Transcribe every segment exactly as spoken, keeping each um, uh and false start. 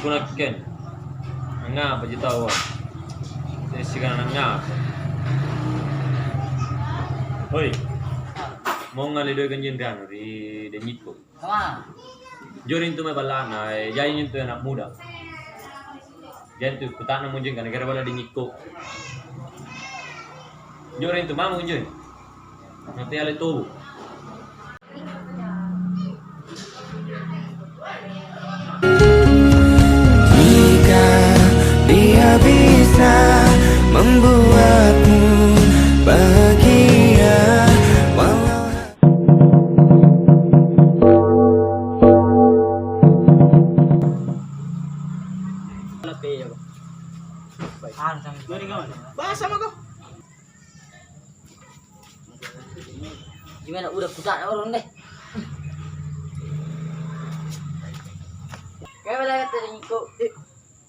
Kunakken. Angngapaji taua? Tessiga nangngapa? Hoi. Mongngali doe' kanjeng ri anu, ri Denyikko. Jari intu mae balla'na, eh, jai intu ana' muda. Jai intu kuta'nammo anjing kana kere balla' Denyikko. Jari intu mamo anjing. Mate ale tobo. Jika dia bisa membuatmu bahagia, walau Bahasa mako. Gimana, udah kuta'na orang deh. Kayak mana kata Denyikko? Eh,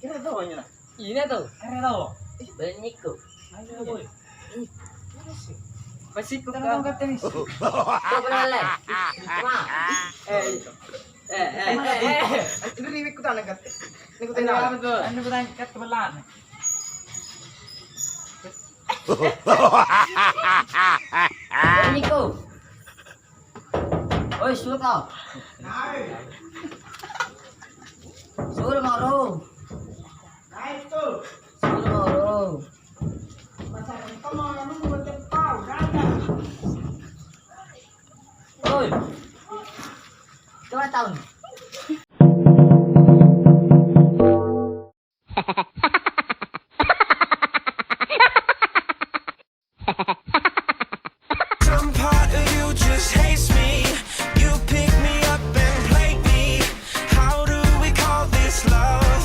kira tahu aja lah. Ini tuh. Kira tahu. Denyikko. Ayo, boy. Masih kok kau kata nih. Kau pernah lihat? Wah. Eh, eh, eh, eh, eh. Ini nih, ikut anak kata. Ini ikut anak. Betul. Ini ikut anak kata belan. Niko. Oi, suro kau. Suro moro. Suro moro. Oi. Coba tahun. Some part of you just hates me. You pick me up and play me. How do we call this love?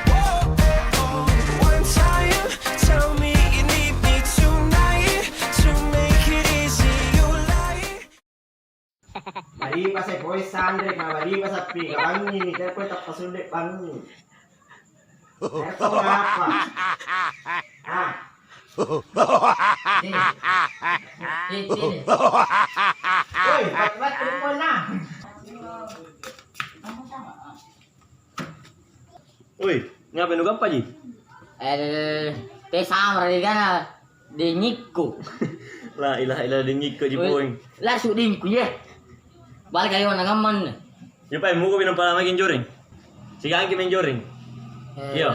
Whoa, whoa, whoa. One time, tell me you need me tonight. To make it easy, you lie. Bari'pa sai pole sanre, ka bari'pa sappi, ka bangngi, ka pole tappa sunre bangngi. Erko apa? Ah. Sini. Sini, sini. Woi, bat-bat rupona. Oi, ngapai nugappaji? Eh, te sama ri kana Denyikko. La ilaha illa Denyikko ji. Oi, poeng. Lasu dingku ye. Balik ayo nangamman. Yo pai muko binang pala maki joreng. Sigangki main joreng. Eh, Iya.